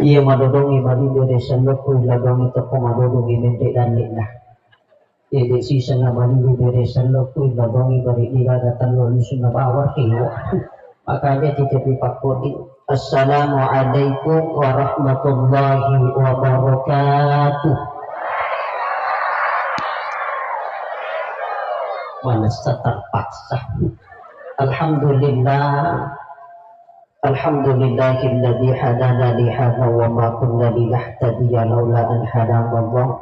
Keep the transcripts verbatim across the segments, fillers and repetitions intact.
Iya madodongi bali bere sellokku, illa dongi teppo madodongi menre dalle'na. Iya de' siseng na bali bere sellokku, illa dongi bari digaga tello lisunna bawang kiwo. Makanya titepi pakkodi. Assalamualaikum warahmatullahi wabarakatuh. Manessa terpaksa. Alhamdulillah. Alhamdulillahilladzi hadana li hadza wa ma kunna linahtadiya laula an hadanallah.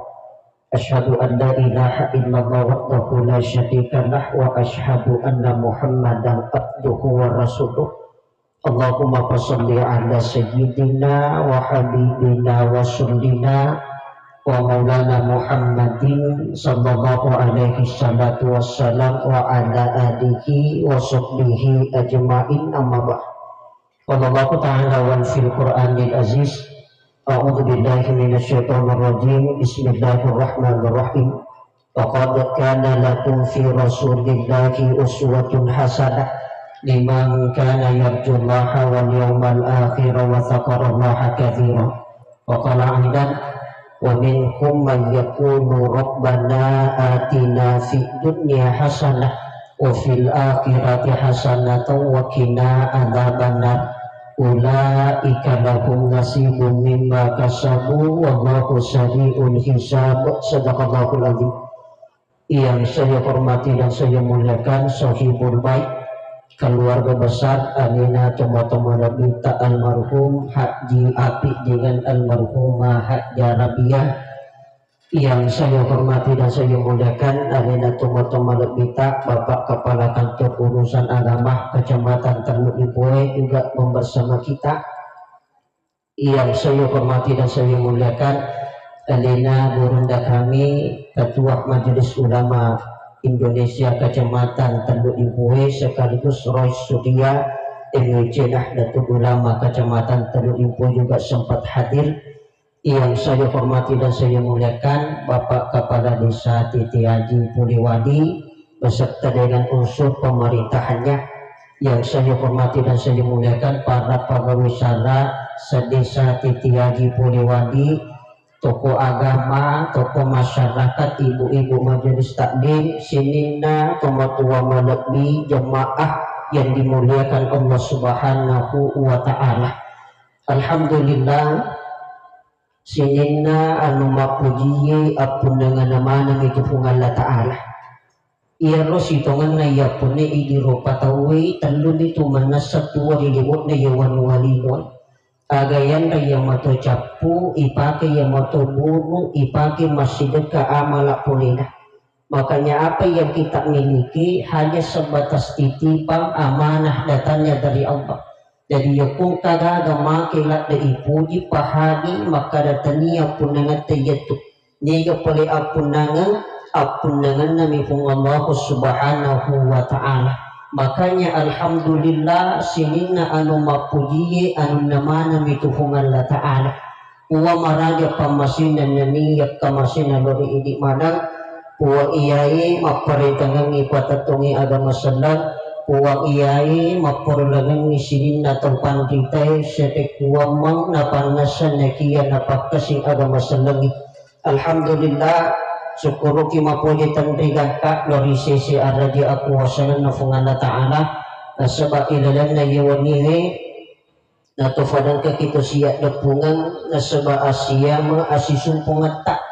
Asyhadu an la ilaha illallah wahdahu la syarika lah wa asyhadu anna Muhammadan abduhu wa rasuluh. Allahumma fasalli ala sayyidina wa habibina wa rasulina wa maulana Muhammadin sallallahu alaihi salatu wassalam wa ala alihi wa sahbihi ajma'in, amma ba'd. Qala Allahu ta'ala wal fil Qur'anil Aziz. A'udzu billahi minasy syaithanir rajim. Bismillahirrahmanirrahim. Laqad kana lakum fi Rasulillahi uswatun hasanah liman kana yarjullaha wal yawmal akhir wa dzakarallaha katsira. Wa qala aidan, wa minhum man yaqulu rabbana atina fid dunya hasanah wa fil akhirati hasanatan wa qina adzabannar. Ulaika lahum nasibum mimma kasabu wallahu sari'ul hisab. Sadaqallahul adzim. Yang saya hormati dan saya muliakan sahibul bait, keluarga besar alena tomatoa malebbita almarhum Haji Api dengan almarhumah Haji Rabiah. Yang saya hormati dan saya muliakan alena tomatoa malebbita Bapak Kepala Kantor Urusan Agama Kecamatan Tellu Dipoe juga membersama kita. Yang saya hormati dan saya muliakan, alena gurunda kami, Ketua Majelis Ulama Indonesia Kecamatan Tellu Dipoe sekaligus Rois Suria, M W C Nahdlatul Ulama Kecamatan Tellu Dipoe juga sempat hadir. Yang saya hormati dan saya muliakan, Bapak Kepala Desa Titi Haji Polewadi, beserta dengan unsur pemerintahannya. Yang saya hormati dan saya muliakan para pegawai sara se-Desa Titi Haji Polewadi, tokoh agama, tokoh masyarakat, ibu-ibu majelis taklim, sininna tomatoa malebbi, jemaah yang dimuliakan Allah Subhanahu wa Ta'ala. Alhamdulillah, sininna anu mappujie appunnangenna maneng itu Puang Allah Ta'ala. Iyaro sitongenna iyappunne idi rupa tauwe telluni tu mannessa tuo ri liwe'na iya wanua linoe. Aga yanre iya mato cappu, ipake iya mato buru, ipake massidekka amala polena. Makanya apa yang kita miliki hanya sebatas titipan amanah datangnya dari Allah. Jadi yakko engka gaga make ladde ipuji, pahagi, makkada tania punnangette iyatu. Niga pole appunnangeng, appunnangennami Puang Allah Subhanahu wa Ta'ala. Makanya alhamdulillah sininna anu mappujie anunna manami tu Puang Allah Ta'ala. Puang maraja pammasenna nennia kamasenna lori idi maneng. Puang iyae mapparentangengngi patettongngi agama selleng. Puang iyae mapparulangengngi sininna tau panritae serekkuammeng napannessa nakia napakkasing agama sellengngi. Alhamdulillah, sukkuruki mapoji tenrigakka lori sese araja akuasangenna Puang Allah Ta'ala. Nasaba ilalenna yewenniwe natofadengkaki to siaddeppungeng, nasaba asiyama asisumpungetta.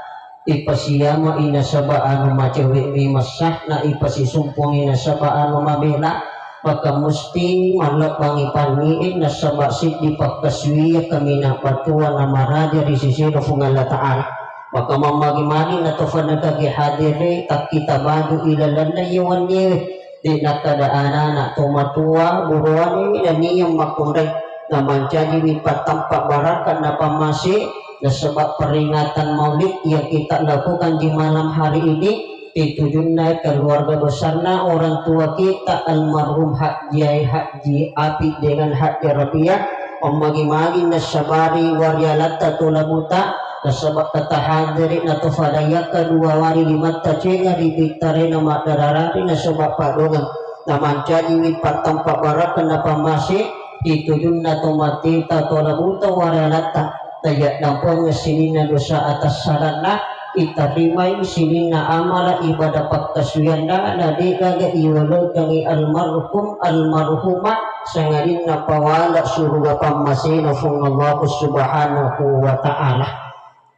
Ipasiyama inasaba anu macewe'mi messa, na ipasisumpungi nasaba anu mabela. Maka musti mallebbangi panni'e nasaba siddi pakkasuwiyang kaminang battua namaraja ri sesena Puang Allah Ta'ala. Maka mammagi-magi natofadengkaki hadere takkita baju ilalenna yewenniwe. De nakkada anana tomatoa buruanemi nennia makkunrai, namancajiwi pattampa barakka napammase, nasaba peringatan maulid yang kita lakukan di malam hari ini ditujunna keluarga besarna orang tua kita almarhum Haji Haji Api dengan Haji Rabiah, mammagi-magi nasabari warialatta tolabuta, nasaba kata hadere natofadayakka dua wari limatta cenga ri bittarena maddararari nasaba padongeng. Namancajiwi pattampa barakka napammase ditujunna tomateta tolabuta warialatta. Tajaddampengngi sininna dosa atassalanna, itarimai sininna amala ibadah pakkasuwianna, na de'gaga iwalekengngi almarhum almarhumah sangadinna pawala suruga pammasena Fuang Allahu Subhanahu wa Ta'ala.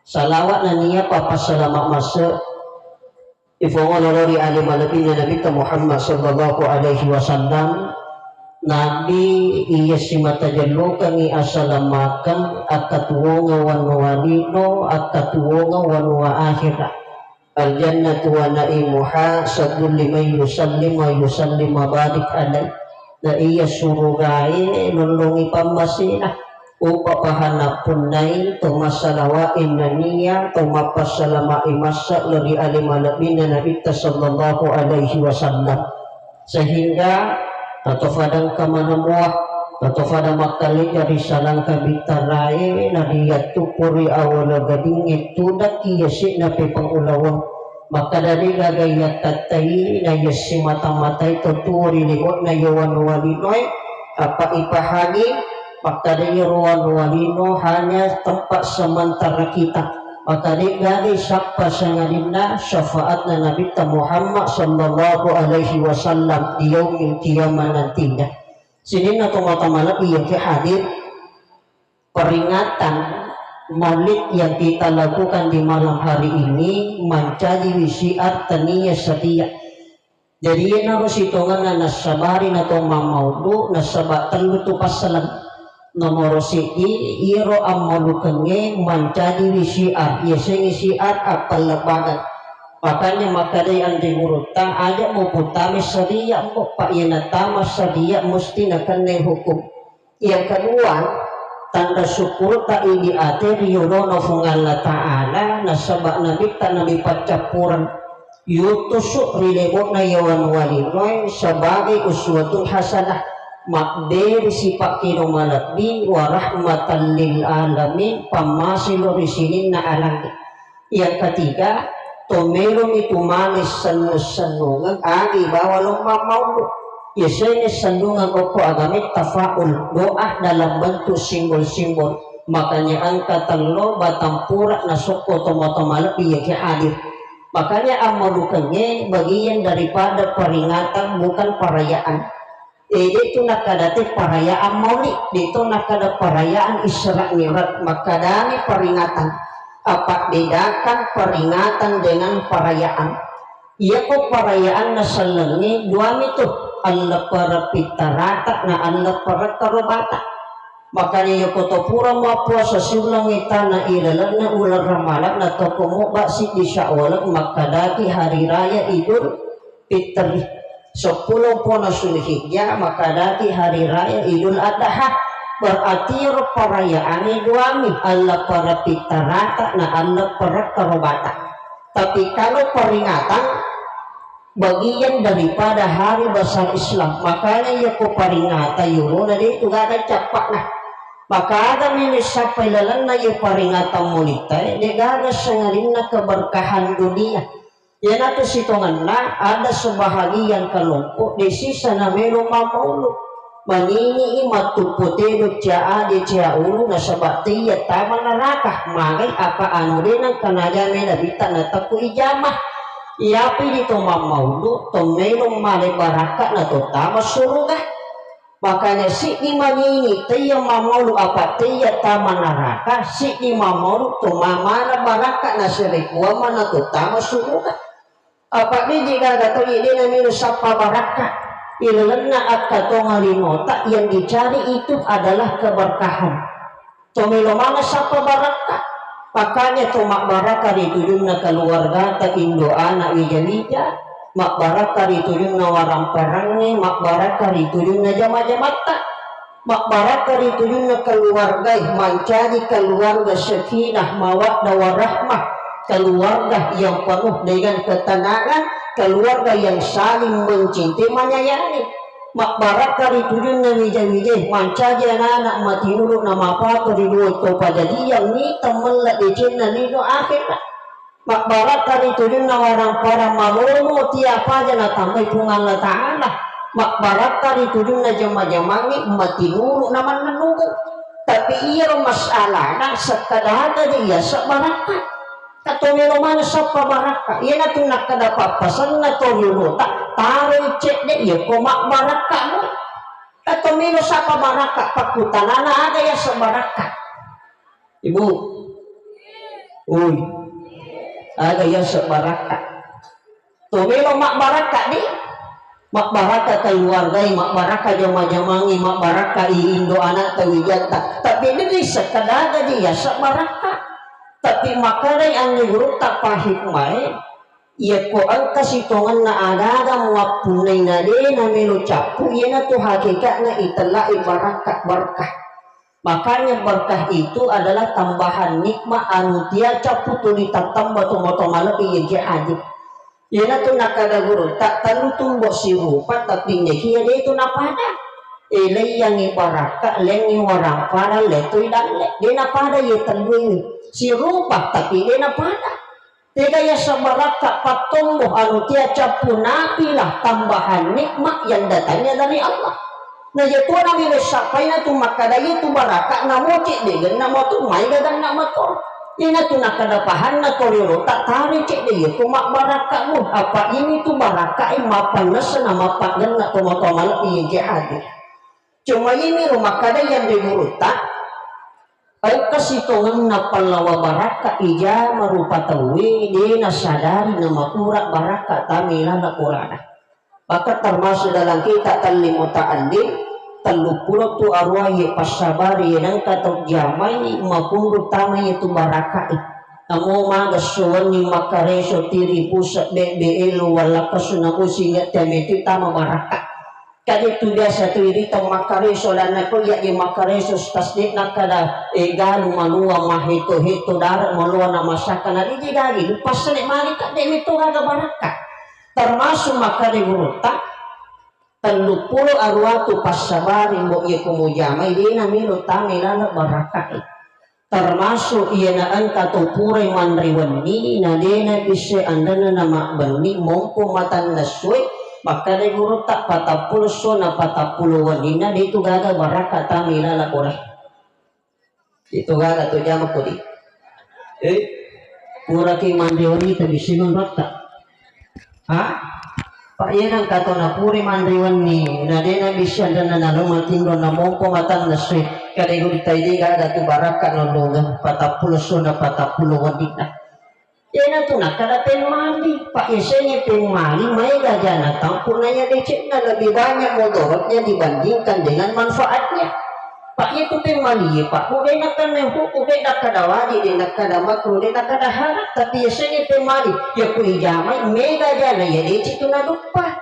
Salawat nennia pappasalama masse Ifongono lao ri ale malebbinna Nabitta Muhammad sallallahu alaihi wasallam, Nabi iya simata jellokengngi asalamakeng, akkatuwongeng wanua lino, akkatuwongeng wanua akhira. Al-jannatu wa na'imuha sabbun liman yusallim wa yusallim wa barik alaih. Na iya surugae lollongi pammasena. Upapahana punnai to massalawae nennia to mappassalamae massa lao ri ale malebbinna Nabitta sallallahu alaihi wasallam. Sehingga tatofadang kamanamuah, tatofada makkalega ri salangka bittarae, na riyattuppo ri awala gadingnge tudakki yase'na pepang ulaweng. Makkada de'gaga yakkattai na yassimata-matai to tuo ri lebo'na yawanua linoe, apa ipahangi makkada iyaro wanua lino hanya tempat sementara kita. Maka de'gaga sappa sangadinna syafaatna Nabitta Muhammad sallallahu alaihi wasallam di yaumil qiyamah nantinya. Sininna tomatoa malebbi yang ke hadir, peringatan Maulid yang kita lakukan di malam hari ini mancajiwi syiar tania setia. Jadi, iyanaro sitongenna nassabari na to mammaudu, nasaba tellu tu passaleng. Nomoro siddi, iyaro ammaulukengnge mancajiwi syiar, yasengnge syiar appallebbangeng. Makanya makkadai anre gurutta, aja muputama sedia, Mbok, pa iya natama sedia musti nakennai hukum. Yang kedua, tanda syukurta idi ate ri yolona Fuang Allah Ta'ala, nasaba Nabitta nabi paccappureng, yutusu ri lebo'na yawanua linoe sebagai uswatun hasanah, mabbere sipa kedo malebbi, wa rahmatan lil alamin, pammase lao ri sininna alangnge. Yang ketiga, to melomi tu male sennu-sennungeng agi bawa lomma maulud. Yasengnge sennungeng okko agamae tafaul, doa dalam bentuk simbol-simbol. Makanya engka tello batang pura nasokko tomatoa malebbi yake hadir. Makanya ammaulukengnge bagian daripada peringatan, bukan perayaan. Eh, de'tu nakkada te perayaan Maulid, de'to nakkada perayaan Isra Mi'raj, makkadani peringatan. Apa bedakan peringatan dengan perayaan? Iyako perayaan nasellengnge duami tu, alleppere pittarata na alleppere karobata. Makanya iyako to pura mappuasa siulang itana ilalenna uleng Ramalang na toko mubba siddi Syawal makkadaki hari raya Idul Fitri. Seppulo pona Zulhijjah, makkadaki hari raya Idul Adha. Berarti ro perayaane duami, alleppere pittarata na alleppere karobata. Tapi kalau peringatan, bagian daripada hari besar Islam, makanya iya ko peringatan yolona de tu gaga cappana. Maka ada mini sappai lalenna iya peringatan Maulid e, de gaga sengalinna keberkahan dunia. Iyanatu sitongenna ada sebahagian kelompok de sisa na melo mamaulu. Manini i mattuppo tedo cia ade cia ulu nasaba teiya tama neraka. Magai apa anu de nengka najame nabitta natekku ijamah. Iyapi di to mamaulu to melo male barakka na to tama suruga. Makanya siddi manini teiya mamaulu apa teiya tama neraka, siddi mamaulu to mamana barakka na serekua mana to tama suruga. Apa biji gaga to idi naminu sappa barakka. Ilalenna akkatonga linota yang dicari itu adalah keberkahan. To melo maneng sappa barakka. Makanya to mabbarakka ri tujunna keluargata, indo ana wija-wija, mabbarakka ri tujunna warang parangnge, mabbarakka ri tujunna jama-jamatta, mabbarakka ri tujunna keluargae, mancaji keluarga sakinah, mawaddah, warahmah, keluarga yang penuh dengan ketenangan, keluarga yang saling mencintai, menyayangi. Mabbarakka ri tujunna wija-wijae, mancaji anana matinulu na mapato ri dua to pajadiang, mita mella decenna lino akhera. Mabbarakka ri tujunna warang parang malomo tia paja natambai Puang Allah Ta'ala. Mabbarakka ri tujunna jama-jamangnge matinulu na mannennungeng. Tapi iyaro masalahna sekkadaga de iyaseng barakka. Kato melo maneng sappa barakka. Iyanatu nakkeda pappasenna to riolota, taroi cedde iyako mabbarakkamu. Kato melo sappa barakka, pakkutanana aga iyaseng barakka. Ibu, ui, aga iyaseng barakka? To melo mabbarakka di, mabbarakka keluargai, mabbarakka jama-jamangi, mabbarakka i indo anak tawijatta. Tapi de ri sekkadaga di iyaseng barakka. Tapi makkedai anne gurutta pahikmae, iyako engka sitongenna agaga muappunnai na de namelo cappu, iyanatu hakikatna itellai barakka, berkah. Makanya berkah itu adalah tambahan nikmat anu tea cappu tuli tattamba to moto malebbi yengke aju. Iyanatu nakkeda gurutta, tellu tumbo sirupa tapi nekia de tu napada. Elaiyangi barakka, lengi warangpada, letoi dalle. De napada ye tellu ini. Sirupa tapi de napada. Tega iyaseng barakka? Pattombo anu tea cappu napilah tambahan nikmat yang datangnya dari Allah. Na iyatu nami messappaina tu makkeda iyatu barakka namo ceddegenna matu maega ganna mato. Inatu nakkeda pahanna to riolota, tari cedde iyatu mabbarakkamu. Apa ini tu barakka e mappannessa na mappaggenna to matoa malebbi yengke hadir. Cuma ini ro makkeda yang ri gurutta, engka sitongenna pallawa barakka ijama rupa tauwe de nasadari na makurang barakka tami laleng bolana. Bahkan termasuk dalam kitab Tallim Muta'allim, telluppulo tu aruwa ye passabari ye nengka tau jamai makunru tama ye tu barakka e. Namo maga suwenni makkareso tiri pusek bebbe elo wallakkasu na usi ngetteme tu tama barakka. Kade tu biasa tu iri tau makkareso lanna ko iya ye makkareso stas de nakkeda e galu malua maheto-heto dare malua na masakka na de je gagi passene mali kadde metto gaga barakka. Termasuk makkeda gurutta, telluppulo aruwa tu passabari mbo ye ko mujamai de namelo tame laleng barakka e. Termasuk iyana engka to purai manre wenni na de nabissai anrenna na mabbenni mompo matanna sue, makkeda gurutta patappulo esso na patappulo wenninna de tu gaga barakka tame laleng bola. Itu gaga to jama kodi. Eh, puraki manre wenni tabissai manratta. Ha? Pak, iya nengka to napuri manre wenni, na de nabissai anrenna nalo matinro na mompo matanna sue. Kade gurutta de gaga tu barakka nalloga patappulo esso na patappulo wenninna. Iyana tu nakkeda pemmali, Pak, yasengnge pemmali maega jana tampu'na iya decekna, lebih banyak mudaratnya dibandingkan dengan manfaatnya. Pak, iya tu pemmali, Pak, ku de nakkeda hukum, de nakkeda wajib, de nakkeda makruh, de nakkeda haram, tapi yasengnge pemmali, ya ku ijamai mega jana iya decek tu naduppa.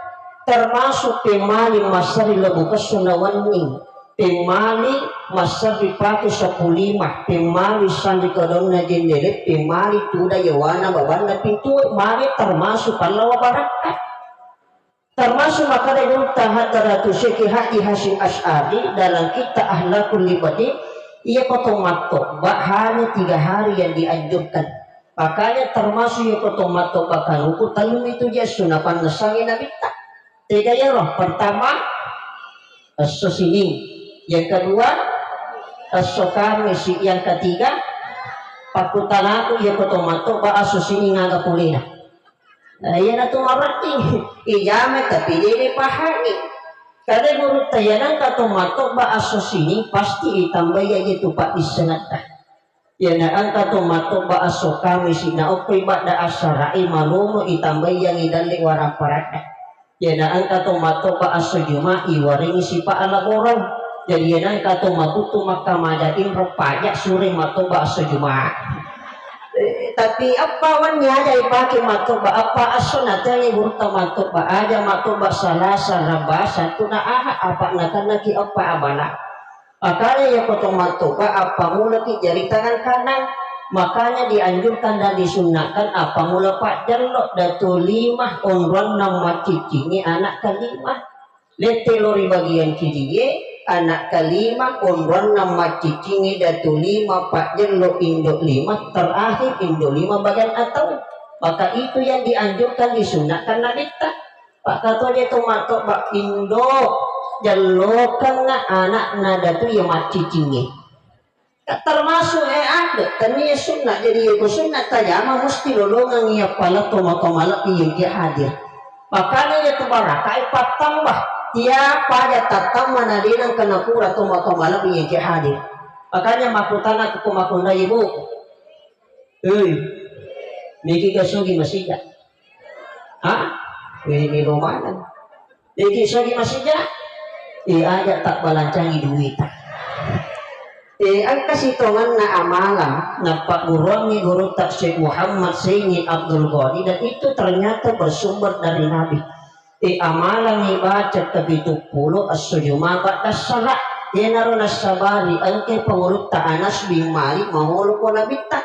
Termasuk pemmali massari lebbu kessu na wenni. Pemmali massari pake seppulo lima, pemmali sanri kedonna jendele, pemmali tuda yawana babanna pintu, magi termasuk pallawa barakka. Termasuk makkeda Gurutta Hadratu Syekh Haji Hasyim Asy'ari dalam kitab Akhlaqul Ibadi, iya ko to mattobba hanya tiga hari yang dianjurkan. Makanya termasuk iya ko to mattobba kanuku tellu itu jessu na pannessangi nabitta. Tega iyaro? Pertama, esso Sining. Yang kedua, esso Kamisi. Yang ketiga, pakkutanaku iya ko to mattobba esso Sining aga polena. Nah, iyanatu mapenting. Ijama tapi de pahangi. Kade Gurutta, iya nengka to mattobba esso Sining pasti itambai iya tu paddissengetta. Iyana engka to mattobba esso Kamisi na okko ibadda assara'i malomo itambaiyangi dalle warang paradda. Iyana engka to mattobba esso Juma iwarengi sipa alaboreng. Jadi iyana engka to makuttu makkamaja inro pajak sure mattobba esso Juma. Eh, tapi eppa wenni aja ipake mattobba, eppa esso natengngi Gurutta mattobba, aja mattobba Salasa, Rabba, Sattu na Aha, apa nakennaki eppa abala. Makanya iya ko to mattobba, appammulaki jari tangan kanan. Makanya dianjurkan dan disunnahkan appammula pajjello, datu lima, onronna macciccingi anak kelima. Lette lo ri bagian kirie, anak kelima, onronna macciccingi datu lima, pajjello indo lima, terakhir indo lima bagian atau. Maka itu yang dianjurkan, disunnahkan Nabitta. Pakkatoje to mattobba indo, jellokengnga anakna datu iya macciccingnge. Termasuk eh ade, tania sunnah. Jadi iyako sunnah tajama mesti lolongengngi appala tomatoa malebbi iyengke hadir. Makanya iyatu barakae pattambah tiap aja tattamma na de nengka nakura tomatoa malebbi iyengke hadir. Makanya makkutana ko makkundai ibu, "Hei, meki ga sogi masija?" "Hah? Ini romanang." Jadi sogi masija, eh, aja tak balancangi duita. Eh, engka sitongenna amalang nappagguruangngi gurutta Syekh Muhammad Saini Abdul Ghani, dan itu ternyata bersumber dari Nabi. Eh, amalangngi baca kepitu pulo esso Juma ba'da sala. Iyanaro nassabari engke pangulutta Anas bin Malik mangolo ko Nabitta.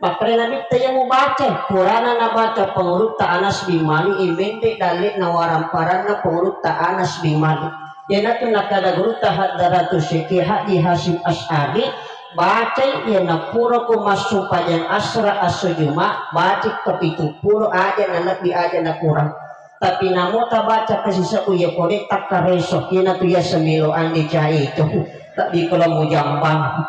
Makkeda Nabitta, iya mubaca, purana nabaca pangulutta Anas bin Malik, eh, mende dalle'na waramparanna pangulutta Anas bin Malik. Iyanatu nakkada gurutta Haddaratus Syekh Haji Hasyim Asy'ari, bacai iya napurako massumpajang asra esso Juma, bacai kepitu pulo aja na lebbi aja na kurang. Tapi namo tabaca kasisebbu iya kode takkareso, iyanatu iya semelo ande cai itu. Tapi kalau mujambang.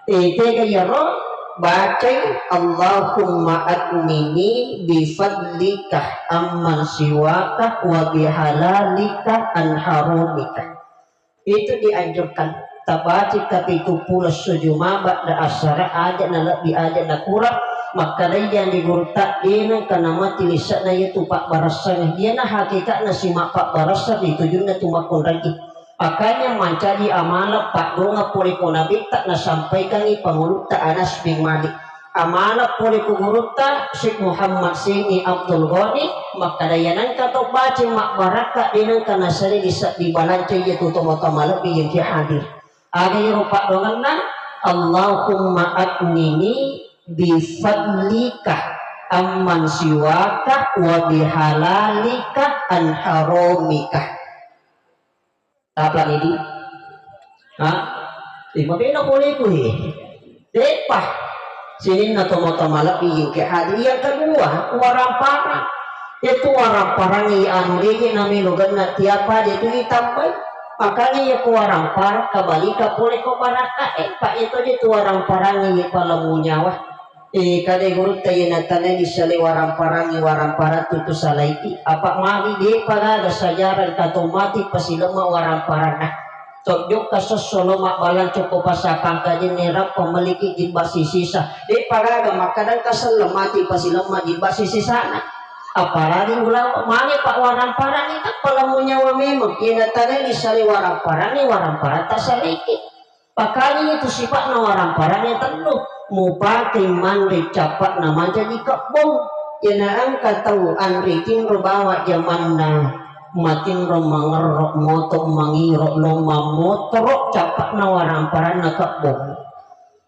Eh, tega iyaro, bacai, "Allahumma aghnini bifadlika amman siwaka wa bihalalika an harumika." Itu dianjurkan. Tabaca kapitu pulo sujuma ba'da asara, aja na lebbi aja na kurang. Makkedai yang di gurutta, de nengka namati lise'na iyatu pabbarassangnge. Iyana hakikatna sima pabbarassangnge tujunna tu makkunraiki. Makanya mancaji amala paddoangeng pole ko Nabitta nasampaikangngi pangulutta Anas bin Malik. Amala pole ko gurutta Syekh Muhammad Saini Abdul Ghani, makkeda, iya nengka to baca mabbarakka, de nengka nasare di, di balanca iyatu tomatoa malebbi yang ki hadir. Aga iyaro paddoangenna, "Allahumma aghnini bi fadlika amman siwaka wa bihalalika an haromika." Apa ini? Ha? Eh, mabena pole ku, eh. Depa. Sininna tomatoa malebbi yang ke hadir. Yang kedua, waramparang. Itu waramparang iya anu deje namelo genna tiapa de tu ditambai. Makanya iya ku waramparang kabalika pole ko barakka, eh, pak itu de tu waramparang iya palamu nyawa. Eh, kadai gurutta, iya natanai disalai waramparangngi, waramparang tu salaiki. Apa magi depa gaga sajarang kato mati pasilemma waramparanna. Tojjokka sossolo mabbalang cokko pasapangkajinni rappa meliki jibba sisisa. Depa gaga makkadang kaselleng mati pasilemma jibba sisisana. Apalagi ulawa magi pak waramparangngi, tappa lamu nyawa memang. Iya natanai disalai waramparangngi, waramparang tasalaiki. Pakali itu sipa'na waramparangnge tellu, mupake manre cappa'na mancaji kebbong. Iyana engka tau anre tinro bawa jamanna matinro mangerro moto mangiro lomma motoro cappa'na waramparanna kebbong.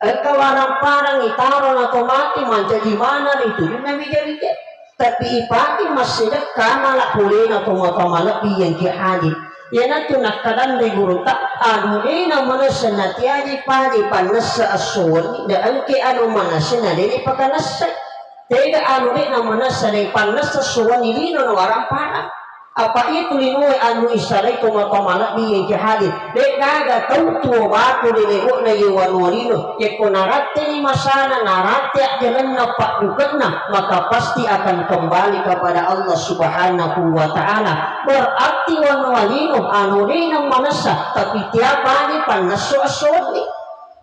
Engka waramparang itaro nato mati mancaji mana ri tujunna wija-wija. Tapi ipake massidekka mala polena tomatoa malebbi yang ki hadir. Iyanatu nakkadanre gurutta, anu de na manessa natiaji paji pannessa esso wenni, da engke anu manessa na de ni pakanessa. Tega anu de na manessa de pannessa esso wenni lino na waramparang. Apa itu linoe anu issarai tomatoa malebbi yang ki hadir. De gaga tau tuo batu di lebo'na ye wanua lino. Yekko naratteni masana, naratte ajjalenna, paddukenna, maka pasti akan kembali kepada Allah Subhanahu wa Ta'ala. Berarti wanua lino anu de na manessa, tapi tiapani pannesso esso wenni.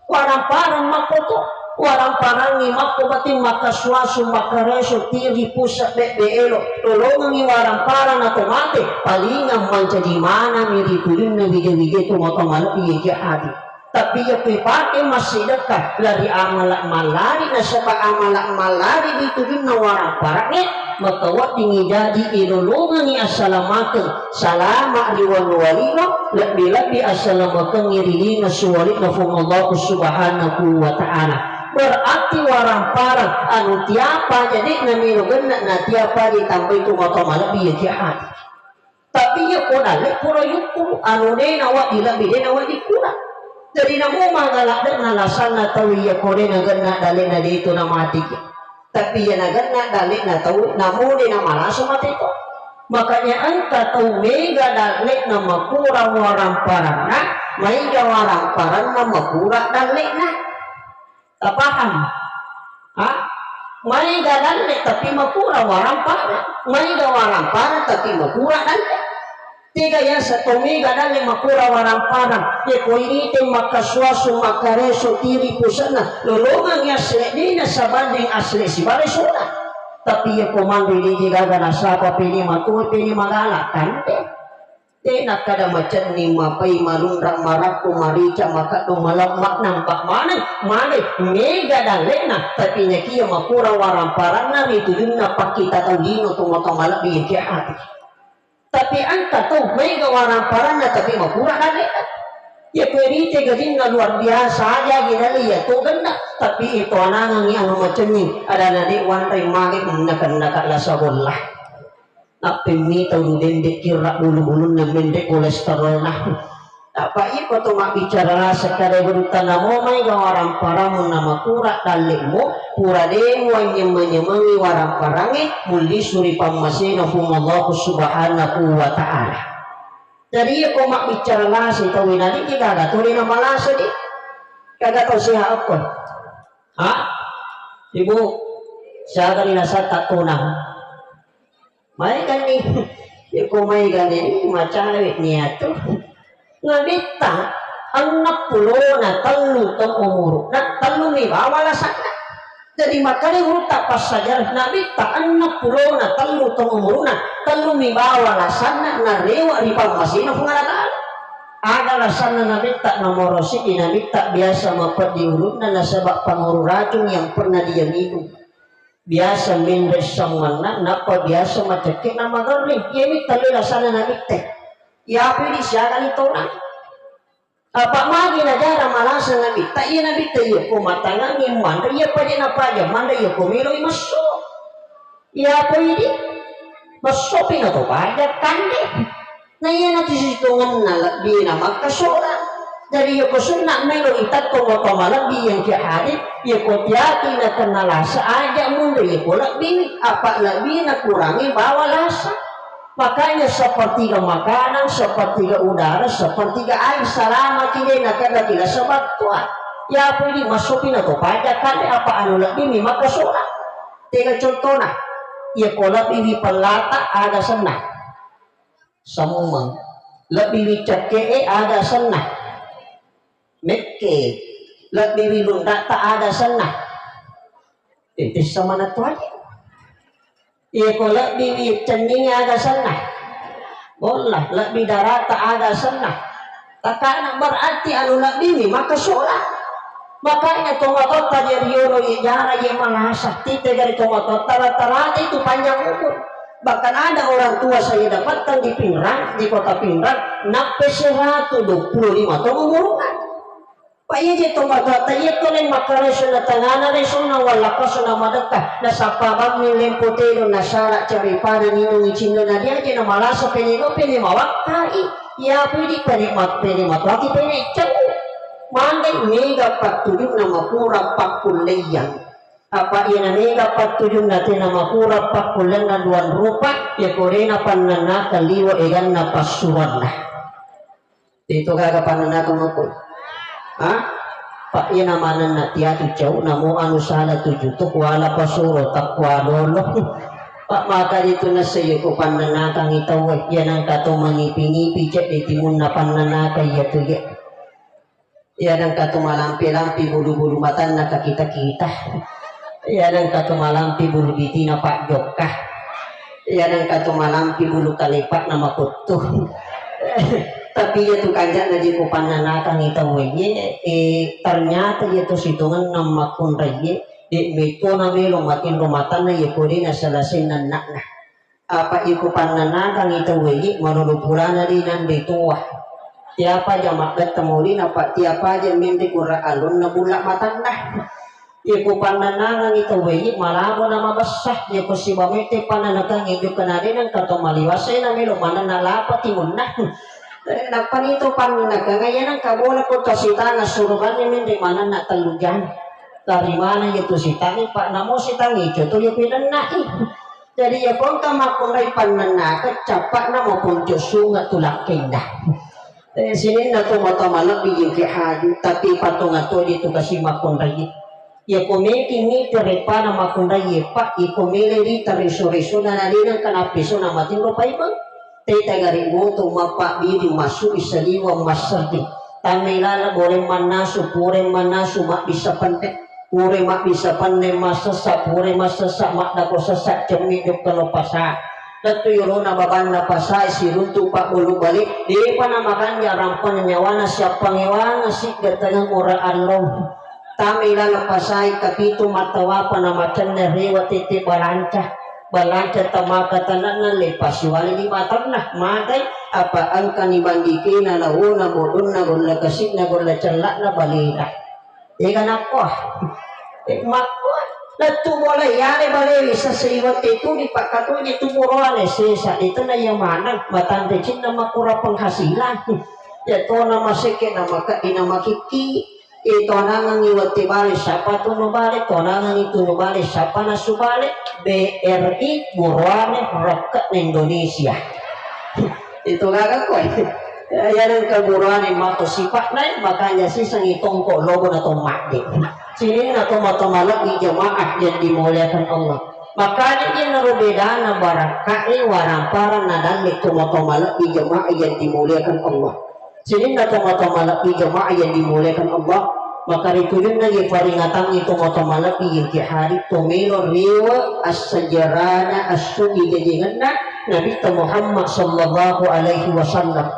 Waramparang makkoto, waramparangngi makko bating, makkasuasu, makkareso, tiri, pusa, bebbe, elo, lolongengngi waramparang nato mate, palingang mancaji manami ri tujunna wija-wija tomatoa malebbi yang ki hadir. Tapi iya ku ipake massidekka lari amala mallari, nasaba amala mallari di tujunna waramparangngé, maka weddingngi jadi ilolongengngi assalamakeng, salama ri wanuwalino, lebbi-lebbi assalamakengngi ri lino suwali'na Puang Allah Subhanahu wa Ta'ala. Berarti waramparang anu tiapa jadi namiro genna, na tiapa ditambai tomatoa malebbi iya ki hadir. Tapi iya ko dalle pura yukku, anu de nawedding lebbi, de nawedding kurang. Jadi namo magala de na lasanna tau iya ko de nagenna dalle na de tu na mati ki. Tapi iya nagenna dalle na tau namo de na malasa mate to. Makanya engka tau mega dalle na makurang waramparanna, maiga waramparanna makurang dalle na. Tapaham? Ha? Maega dalle tapi makura warampara, maega warampara tapi makura dalle. Tega yaseng to mega dalle makura warampara. Yako irite makkasu-asu, makkareso, tiri pusenna, lolongang asle dena sabanding asle sibare sura. Tapi yako manre dede gaga nasaba pene matoa, pene magala kande. Tena kada macenning, mapai, malunra, marakko, marica, makaddo, malemma, nampa maneng, male, mega dallena, tapi nakia makura waramparanna ri tujunna pakkita tau lino, tomatoa malebbi yake ati. Tapi engka tau mega waramparanna tapi makura dallena. Yako irite garinna luar biasa, aja gi dalle iya to genna, tapi ito anangengi anu macenning, adana de wanre mage, nakennaka lasa bolla. Nappemmi tau dende kirra bulu-bulunna, menre kolesterolna. Apa iko to mabbicara lasa kada berutta namo maega waramparamu namakura dallemu, pura demu anyameng-nyamengi waramparangnge, mullisu ri pammasena Puang Allah Subhanahu wa Ta'ala. Jadi iko mabbicara lasa tau inadi, gaga tuli namalasa di. Gaga tau sehat apa? Ha? Ibu, siaga ni nasata tunang? Maegani, iko maegani, macawe ni atu. Nabitta enneng pulona tellu taung umuru'na, tellumi bawa lasanna. Jadi makkeda gurutta passajara, Nabitta enneng pulona tellu taung umuru'na, tellumi bawa lasanna, narewa ri pammasena Puang Allah Ta'ala. Aga lasanna Nabitta? Nomoro siddi, Nabitta biasa mapeddi ulunna nasaba panguru racung yang pernah dia minum. Biasa menre sammanna, nappa biasa macekke na magerring. Iyami tellu lasanna Nabitta. Yapi di siagani tona. Apa magi najara malasa Nabitta? Iya Nabitta iya ko matangangi manre, iya paja na paja manre, iya ko meloi messo. Iya apa idi? Messopi na to paja kande. Na iyanatu sitongenna lebbina makkasola. Jadi yako sunna melo itatto mapa malebbi yang ki hadis, yako tiaki na kenna lasa aja munri yako lebbi, apa lebbi na kurangi bawa lasa. Makanya sepertiga makanan, sepertiga udara, sepertiga air, selama tidak na kena tidak sebab tua. Ya apa ini masuk pina to paja kan apa anu lebbi mi makkasola. Tega contohna, yako lebbi mi pelata ada senna. Semmeng. Lebbiwi cekke'e aga asenna. Mekke. Lebbiwi lunra'ta aga asenna. Eh, tessa maneng tuaje. Iya ko lebbiwi cenningnge aga asenna. Bolla, lebbi darata aga asenna. Takana berarti anu lebbiwi maka sola. Makanya tomatoatta ri riolo ye jara ye malasa, tite gari tomatoatta rata-rata itu panjang umur. Bahkan ada orang tua saya dapatkan di Pinrang, di kota Pinrang, nappe seratus dua puluh lima tahun umurnya. Pak iya je tomatoatta iya to le makkareso na tangana resona wallapasona madekka, nasappa bammi lempo telo nasara carepana ninung icinna na diaje na malasa peneno pene mawakkai. Iya pedi pene mat-, pene matoaki pene cau. Manggai mega pattujunna makura pakkulleiang. Apa iyana mega pattujunna tena makura pakkullenna duang rupa, iya korena pannanna kaliwa eganna passuwanna. Itu gaga pannanna makku. Ha? Pak iyana manenna tiatu cau namo anu sala tuju tu kuala pasuro takkua lolo. Pak maka ditu nassai ko pannanakangi tauwe, iya nangka to mangipi-ngipi cedde timunna pannanaka iya tu ye. Iya nengka tu malampi-lampi bulu-bulu matanna kakita-kita. Iya nengka tu malampi bulu bitina pajjokka. Iya nengka tu malampi bulu kalepa'na makuttu. Tapi iya tu kanja'na je kupannanakangi tauwe ye, eh, ternyata iya tu sitongenna makkunraie, de' metto na melo matinro matanna ye kode na selasenna anakna. Apa iko pannanakangi tauwe, malolo purana de' nanre toa. Tiapa aja mabbetta molina, apa tiapa aja menre kura alonna bulla matanna. Iko pannanakangi tauwe, malabo na mabessa, iko siba mette pannanakangi jukka na de' nengka to maliwase na melo manenna lapa timunna. Eh, nappani to pannanakanga iya nengka bola ko to sitanga suruganni menre manenna tellu jang. Dari mana iya tu sitangi, Pak? Namo sitangi, coto iya pinennai. Jadi iya ko engka makkunrai pannennaka, cappa'na maponco sunge tu lakkenna. Eh, sininna to mata malebbi jengke haju, tapi patonga toji tu kasi makkunrai. Iyako meki mita repana makkunraie, Pak, iko mele rita reso-resona na de nengka nappeso na matinro paimeng. Teta gare moto mappabbiri massu'i saliweng masserri. Tammai laleng boleng mannasu, pureng mannasu mabbissa penne. Pure mabbissa penne massessa, pure massessa maddako sessa cemmi jokka lo pasa. Lettu yolona babanna pasae siruntu pabbolu bale, depa namakanja rampana nyawana siappangewanga sigga tengeng ora allo. Tamai laleng pasae kapitu mattawapa namacenne rewa tette balanca. Balanca tamaka tananna le pasiwali lima taunna matai apa engkani bandikena laona bodonna golla kasi'na golla cella'na balena. Ega nakko. Eh, makko. Lettu bola iyale balewi sesei wette tu dipakkatoje tu boroane sesa ditena iya maneng matanre cinna makura penghasilan. Ya tona masekke na makeddi na makikki. Itonangengi wette bale sapa tunu bale, tonangengi tunu bale sapa nasu bale. B R I boroane rokke Indonesia. Itu gaga koe. Ya, ya nengka buruane mato sipa'na, makanya sisengi tongko lobo na to madde. Sininna to mato malebbi jamaah yang dimuliakan Allah. Makanya iyanaro bedana barakkae waramparang na dalle to mato malebbi jamaah yang dimuliakan Allah. Sininna to mato malebbi jamaah yang dimuliakan Allah. Maka ritujunna ye peringatangngi to mato malebbi yang ki hari to melo riwe assajarana assu'i jajengenna Nabitta Muhammad sallallahu alaihi wasallam.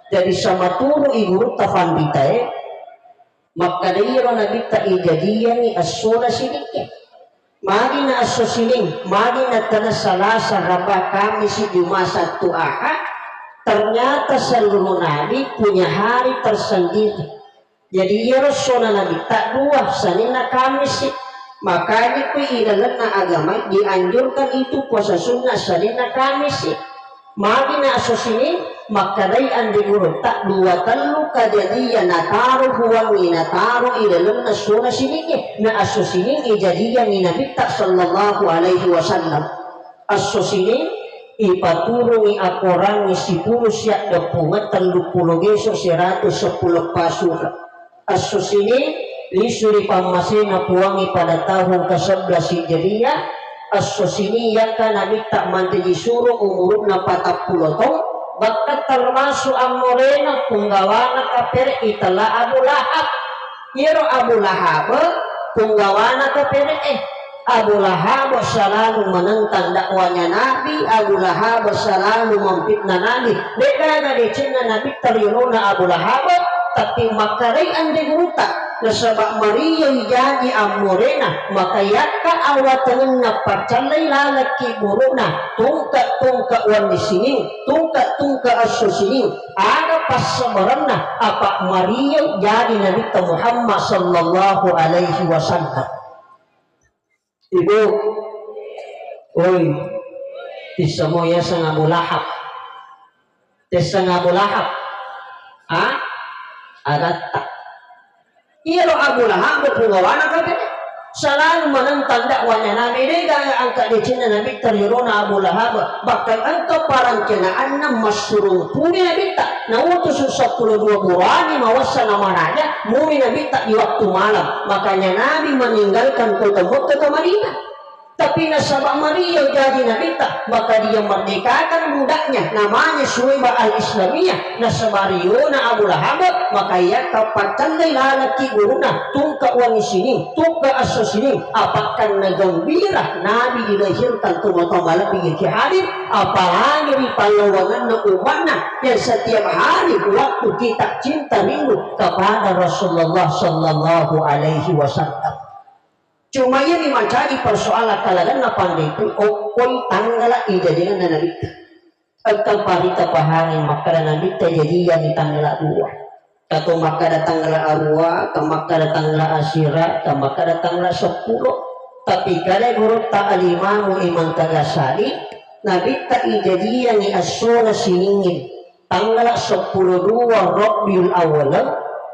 Jadi samaturu i gurutta panritae, makkada iyaro Nabitta ijajiyangi assona siningnge. Magi na esso Sining, magi na tana Salasa, Raba, Kamisi, Juma, Sattu, Aha, ternyata seluruh nabi punya hari tersendiri. Jadi iyaro essona Nabitta dua, Seninna Kamisi. Makanya kui ilalenna agama dianjurkan itu puasa sunnah Seninna Kamisi. Magi na esso Sining, makkedai anre gurutta dua tellu kajadian nataro Puangnge nataro ilalenna essona Siningnge. Na esso Sining ijajiangngi Nabitta sallallahu alaihi wasallam. Esso Sining ipaturungi akorangnge sipulu siaddeppungeng telluppulo geso siratu seppulo eppa sura. Esso Sining lisu ri pammasena Puangnge pada tahun ke sebelas Hijriah. Esso Sining yakka Nabitta mancaji suro umuru'na patappulo taung, bakka termasuk ammorena punggawana kapere itella Abu Lahab. Iyaro Abu Lahab punggawana kapere'e. Abu Lahab selalu menentang dakwanya Nabi, Abu Lahab selalu memfitnah Nabi. De'gaga decenna Nabitta riolona Abu Lahab, tapi makkedai anre gurutta, nasaba mario ijaji ammorena, maka yakka awatengenna paccallai lalekki buru'na, tungke-tungke wenni Sining, tungke-tungke esso Sining, aga passabarenna, apa mario jaji Nabitta Muhammad sallallahu alaihi wasallam. Ibu, oi, tissemo yaseng Abu Lahab. Tesseng Abu Lahab. Ha? Agatta. Iyaro Abu Lahab punggawana kapere. Selalu menentang dakwanya Nabi, de'gaga angka decenna Nabitta riolona Abu Lahab. Bahkan engka perencanaanna massurung pure Nabitta. Nautusu seppulo dua burane mawessa namaraja, muri Nabitta di waktu malam. Makanya Nabi meninggalkan kota Mekah ke Madinah. Tapi nasaba mario jaji Nabitta, maka dia merdekakan budaknya, namanya Suwaiba Al-Islamiyah. Nasaba riona Abu Lahab, maka yakka paccallai lalekki buru'na, tungke wenni Sining, tungke esso Sining, apakkanna gembira Nabi dilahirkan tu matoa malebbi ki hadir, apalagi ri pallawangenna umatna yang setiap hari waktu kita cinta rindu kepada Rasulullah sallallahu alaihi wasallam. Cuma iyami mancaji persoalan kalalenna panrita, okkoi tanggala ijajiangenna Nabitta. Engka panrita pahangi makkada Nabitta ijajiangngi tanggala dua. Kato makkada tanggala arua, ka makkada tanggala asira, ka makkada tanggala seppulo. Tapi kada gurutta Al-Imamu Imam Tagasali, Nabitta ijajiangngi essona Siningnge. Tanggala seppulo dua Rabiul Awal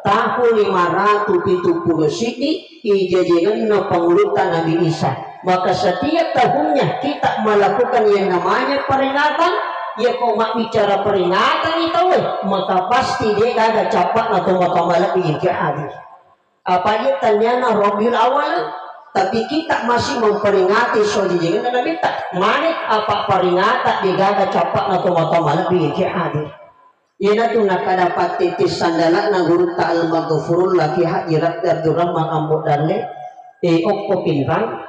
tahun lima ratu pitu pulo siddi ijajiangenna pangulutta Nabi Isa. Maka setiap tahunnya kita melakukan yang namanya peringatan, ya ko mabbicara peringatan itu, maka pasti de gaga cappa na to matoa malebbi ki hadir. Apa iya taniana Rabiul Awal? Tapi kita masih memperingati sojijengenna Nabitta. Mane apa peringatan degaga cappa'na tomatoa malebbi engke hadir. Iyanatu nakkada pattette sandala'na gurutta Al-Maghfurullah Ki Haji Rabbi Abdurrahman Ambo Dalle, e okko Pinrang,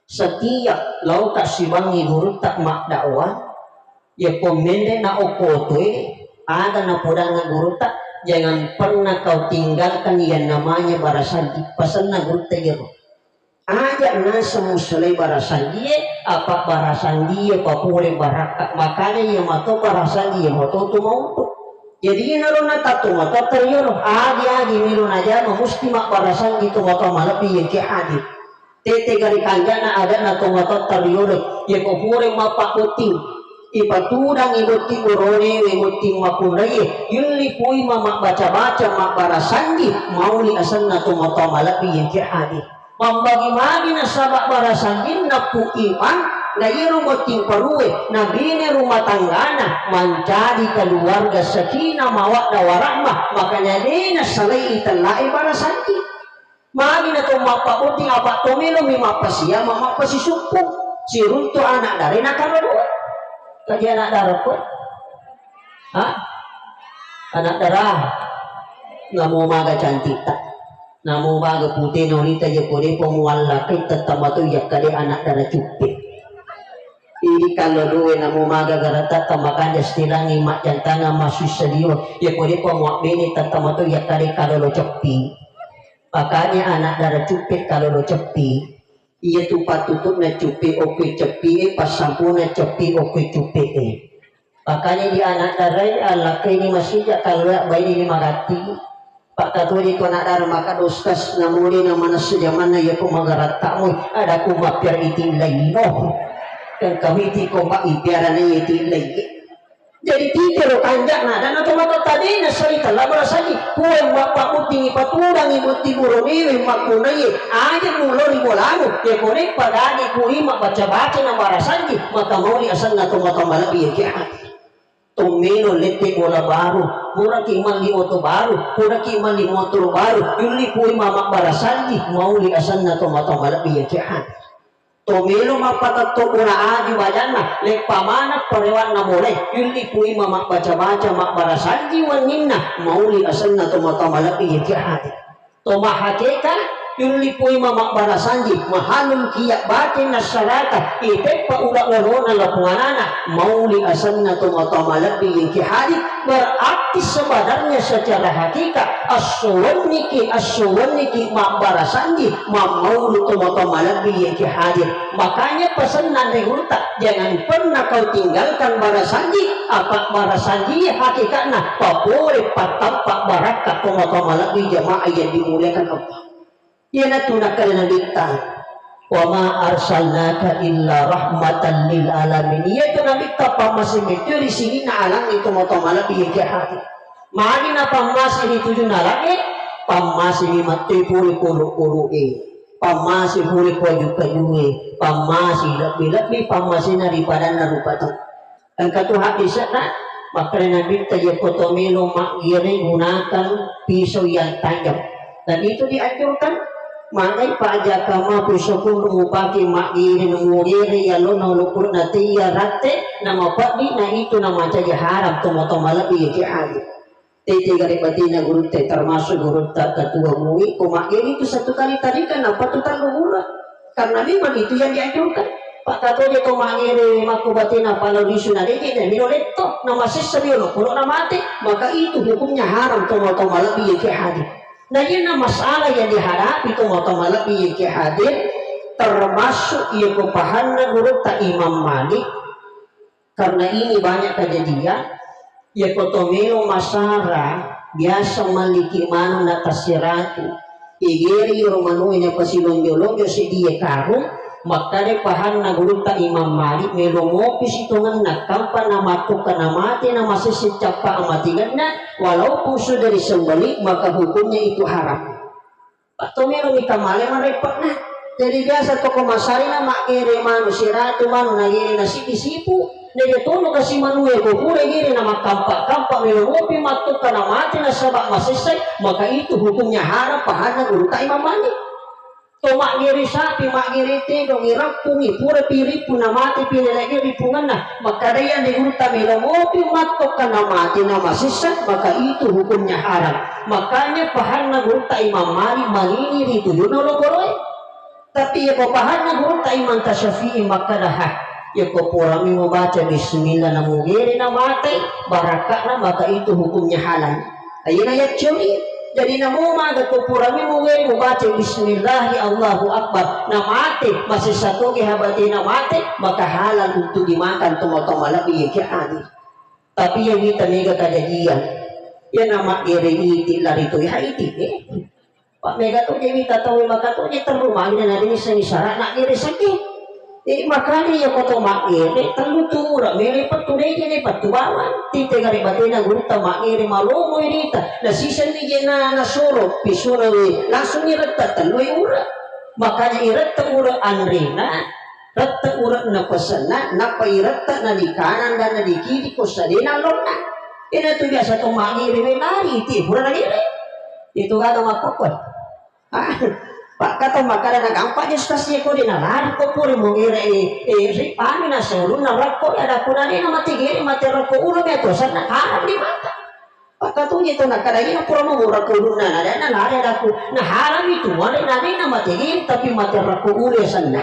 setiap laoka sibangngi gurutta maddakwah, yakko menre na okko otoe, aga napodanna gurutta, jangan pernah kau tinggalkan yang namanya barasanji, pasenna gurutta iyaro. Aja naseng musalai barasanjie, apa barasanjie papole barakka. Makanya iya mato barasanjie mato tu mauntu. Jadi inaro natatto mato tariyoro, agi-agi melo najama musti mabbarasanji tomatoa malebbi engke hadir. Tette gare kanjana adana tomatoa tariyoro, yako pole mappabotting. Ipatudangi botting borone we botting makunraie, yulli pui ma mabbaca-baca mabbarasanji mauli asenna tomatoa malebbi engke hadir. Mambagi-magi nasaba barasanjinna Pu Imang, na iyaro botting parue, nabine rumah tanggana, mancaji keluarga sakinah mawaddah warahmah, makanya de nasalai itellae barasanji. Magi na to mappabotting apa to melomi mappasiama mappasisukku, siruntu anak dare na karo dua. Kaji anak dara ko? Ha? Anak dara. Namo maga cantikta. Namo maga pute nolita je ko depa muallakai tetta mato yakkade anak dara cuppe. Idi kallo due namo maga garata tamakanja stilangi majjantanga masussa liwa. Ya ko depa muabbene tetta mato yakkade kalolo ceppi. Makanya anak dara cuppe kalolo ceppi. Iya tu patutuna cuppe okko ceppi e, passampuna ceppi okko cuppe e. Makanya di anak darai allakkaini masija, kalau ya baini ni magatti. Pak katodi ko anak dara maka dostas namuli na manessa jamanna ya ko magaratta mo ada ko mappiara iti laino. Dan kami ti ko mak ipiara na iti lai. Jadi titero kanjana dan atau mata tadi nasari tala barasaji. Kue mappa mutingi paturangi muti buroniwe makkunai aja mulori bolamu. Ya kone padagi kui mak baca-baca na barasaji maka mauli asanna to mata malabi ya kiamat. Tommelo lette bola baru, puraki malli oto baru, puraki malli motoro baru, yulli pui mama barasanji, mauli asanna to mata malebbi ya kiamat. Tomelo mappatetto bola aju bajanna, leppa maneng parewanna bolae, yulli pui mama baca-baca mabbarasanji wenninna, mauli asanna to mata malebbi ya kiamat. To mahakeka, yulli pui mama barasanji, mahalung kiya bate nassarata, iteppa ula lolona lapunganana, mauli asanna to mata malebbi yengki hadir, berarti sebenarnya secara hakika, assuwenniki, assuwenniki mabbarasanji, mammaulu to mata malebbi yengki hadir. Makanya pesanna ri gurutta, jangan pernah kau tinggalkan barasanji, apa barasanji hakikatna papole pattampa barakka to mata malebbi jamaah yang dimuliakan Allah. Iyanatu nakkeda Nabitta, "Wa ma arsalnaka illa rahmatan lil alamin." Iyatu Nabitta pammase metto ri sininna alangnge to mata malebbi yengki hadir. Magi napammase ri tujunna alangnge, pammase mi metto pole polo-poloe. Pammase pole paju-pajue, pammase lebbi-lebbi pammasena ri padanna rupa tau. Engka tu hadisna, makkeda Nabitta, "Yako to melo maggere gunakan pisau yang tajam." Dan itu dianjurkan. Magai pajaka ma pisau kunu mupake maggere, mugere yalona lukuna teiya ratte, namapeddi na itu namacaji haram to mata malebbi yengki hadir. Tete gare batina gurutta, termasuk gurutta ketua mui, ko maggere itu satu kali tarikan, apa tu tallu gura. Karena memang itu yang dianjurkan. Pak katoje to maggere makko batina pala lisu na dege, dan mino letto, na masessa mino, kalau na mate, maka itu hukumnya haram to mata malebbi yengki hadir. Nah, ini masalah yang dihadapi to mata malebbi yengki hadir, termasuk iya ko pahanna gurutta Imam Malik. Karena ini banyak kejadian, yako to melo masara, biasa malliki manu na tasiratu. Igeri ro manue na pasilonjo-lonjo sedie karung, makkada pahanna gurutta Imam Malik, melo mopi sitongenna kampa na mattukka na mate na masesse cappa amatingenna, walaupun sudah disembelih, maka hukumnya itu haram. Patto melo mita male mareppe'na. Jadi biasa toko masarina maggere manu siratu manu nagere na siddi sipu. Nege tonu kasi manue ko pura gere na makkampa-kampa melo mopi mattukka na mate nasaba masessai, maka itu hukumnya haram pahanna gurutta Imam Malik. To maggere sapi, maggere tedong, ireppungi, pura pi rippu, namate pi nalege rippungenna, makkadai anre gurutta, melo mopi mattokka namate namasessa, maka itu hukumnya haram. Makanya pahanna gurutta Imam Malik manini ri tujunna olokoloe. Tapi iya pahanna gurutta Imam Tasyafi'i makkada, ha, iya ko purami mubaca bismillah namugere namate, barakka'na, maka itu hukumnya halal. Ayyana yaccuri. Jadi namo maga ko purami muwe mubaca bismillahi Allahu Akbar, namate, masessa toge habate namate, maka halal untuk dimakan tomatoa malebbi yake adi. Tapi iya wita mega kadajian. Iya nama gere iti lari tu ya iti, eh. Pak mega tu ke wita tau maka tu je terru magi na dini seni sara na gere sake. Eh, makanya iya ko to maggere, tellu tu ura, mele pettu deje ne pettu bawang. Tite gare batena gurutta maggere malomo irita. Na siseng ni je na, na soro, pisuna we, langsung ni retta tellu ura. Makanya iretta ura anrena, retta ura na pesenna, nappa iretta na di kanan dan na di kiri ko sadena lonna. Ina tu biasa to maggere we lari, ti pura na gere. Itu kata makkokko. Ah, pakkata makkada na gampang je stasiun ko de na lari ko pura mo gere, eh, eh, ri pami na seulunna rakko ya ada kunane na mate gere mate rakko ulo me to sanna haram di mata. Pakkatu je to na kada ina pura mo rakko ulunna na de na lari ada ku na haram itu male na de na mate gere tapi mate rakko ulo sanna.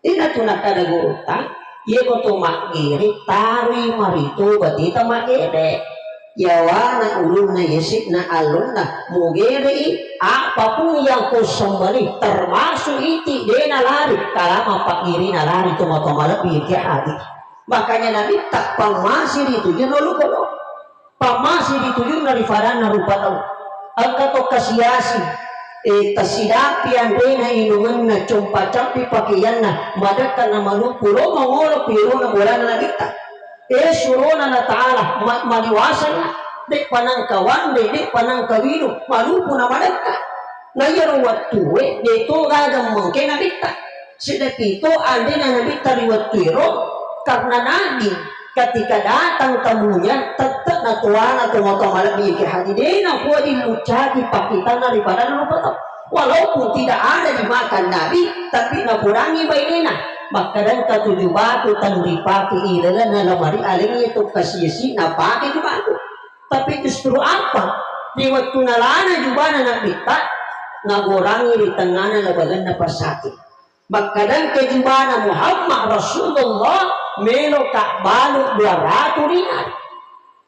Ina tu nakkada gurutta, iya ko to maggere, taroi marito bateta maggere. Yawana ulunna yasi'na allonna mugerei, apapun yang kau sembelih, termasuk iti, dena lari, kalama paggirina lari to matoa malebbi ke adi. Makanya Nabitta pammasi ri tujunna olokolo. Pammasi ri tujunna ri fadanna rupa tau. Engka to kasiasi, eh, tasidapi anrena inungenna, compa cappi pakeyanna, madekka na maluppu lo mangolo pi erona bolana Nabitta. Eh, surona na Ta'ala, ma-, maliwasanna, de'pa nangka wanre, de'pa nangka winu, maluppu na madekka. Na iyaro wettue, de to gaga mengke Nabitta. Sidapi to anrena Nabitta ri wettu ero, karena Nabi ketika datang tamunya, tette na tuana to matoa malebbi ke haji, de na kuwa diluccaki pakkitanna ri padanna rupa tau. Walaupun tidak ada dimakan Nabi, tapi napodangi bainena. Makkadangka tu jubatu tang ripake ilalenna lamari alengnge to kasiasi napake jubatu. Tapi justru apa? Ri wettu nalana jubana Nabitta, nagorangi ri tengngana labalenna pasake. Makkadangka jubana Muhammad Rasulullah melo ka balu dua ratu dinar.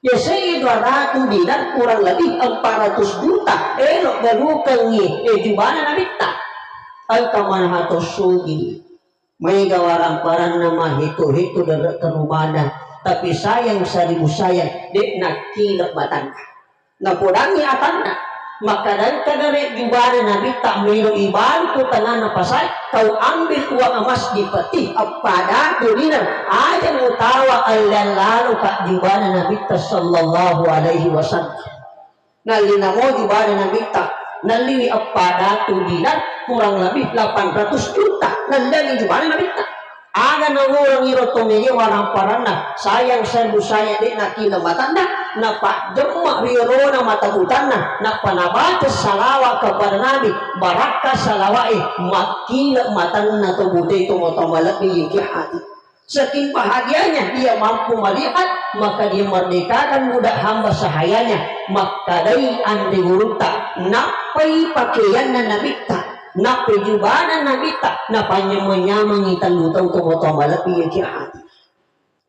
Biasanya dua ratu dinar kurang lebih empat ratus juta. Elo galukengngi, eh, jubana Nabitta. Engka manaha to sugi. Maega waramparanna maheto-heto dere kerubana. Tapi sayang seribu sayang, de nakkile matanna. Napodangi atanna, makkadangka gare jubana Nabitta melo ibalu ko tengana pasai, kau ambil uang emas di peti, eppa datu dinar, aja mutawa allian lalo ka jubana Nabitta sallallahu alaihi wasallam. Nalli namo jubana Nabitta, nalliwi eppa datu dinar, kurang lebih delapan ratus juta, nalliangi jubana Nabitta. Aga naurang iro to mege waramparanna, sayang seribu sayang de nakile matanna, napajjemma ri orona mata butanna, nappa nabaca salawa kepada Nabi, barakka salawae makkile matanna to bute to matoa malebbi yake adi. Saking bahagianya dia mampu melihat, maka dia merdekakan budak hamba sahayanya, makkadai anre gurutta, nappai pakeanna Nabitta. Nappai jubana Nabitta, napanyameng-nyamengi tellu tau to matoa malebbi yake adi.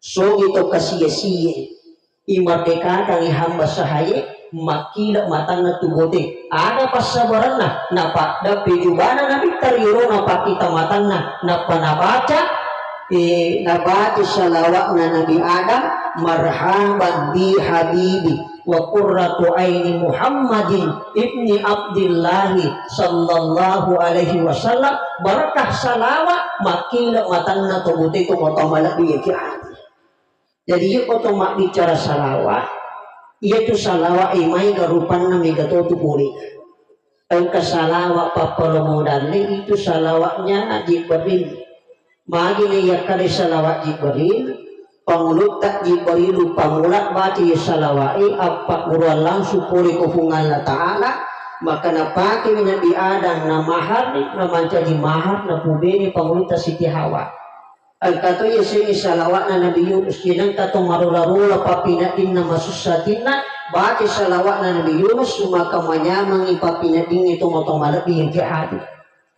Sogi to kasiye-siye, imerdekakangi hamba sahaye, makkile matanna tu bote. Aga passabarenna, napaddeppi jubana Nabitta ri orona pakkita matanna, nappa nabaca, eh, nabaca salawatna Nabi Adam, marhaban bi habibi. Wa qurratu aini Muhammadin ibni Abdillahi sallallahu alaihi wasallam, barakah salawa makkile matanna to bute to matoa malebbi yake adi. Jadi iya ko to mabbicara salawa, iya tu salawa e maega rupanna mega to tu pole. Engka salawat pappalomo dalle itu salawatnya Jibril. Magi na iyakkeda salawat Jibril, pangulutta Jibril pamula baca iya salawat e, appagguruang langsung pole ko Puang Allah Ta'ala, Maka napakemi Nabi Adam na mahar, na mancaji mahar, na pubene pangulutta Siti Hawa. Engka to yasengnge salawa'na Nabi Yunus, yenengka to marola-rola pappineddinna masussa atinna, baca salawa'na Nabi Yunus, maka manyamengngi pappineddingnge tomatoa malebbi engka hadir.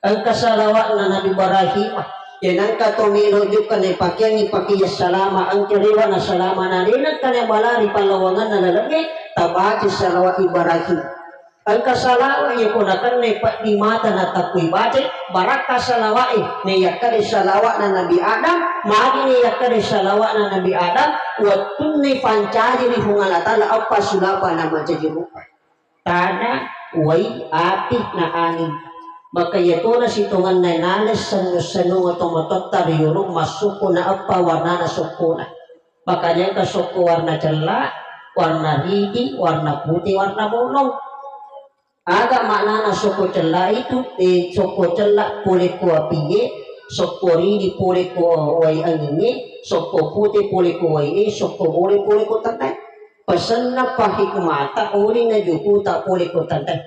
Engka salawa'na Nabi Ibrahim, yenengka to melo jokka naipakeangngi pakeang salama, engka rewa na salama, na de nengka nabala ri pallawangenna lalengnge, tabaca salawa Ibrahim. Engka salawa iya ko nakennai peddi mata natakkui bacai, barakka salawa'e, naiyakkeda salawa'na Nabi Adam, magi naiyakkeda salawa'na Nabi Adam, wettunna pancaji ri Puang Allah Taala eppa sulapa na mancaji rupa. Tana, wai, api, na anging. Maka iyatona sitongenna nalai sennu-sennunga tomatoatta ri yolo massukku na eppa warnana sokkona. Makanya engka sokko warna cella, warna ridi, warna pute, warna bolong. Aga maknana sokko cella itu? Eh, sokko cella pole ko apie, sokko ridi pole ko wai angingnge, sokko pute pole ko waie, sokko bole pole ko tannae. Pasenna pahikmata oli najukuta pole ko tannae.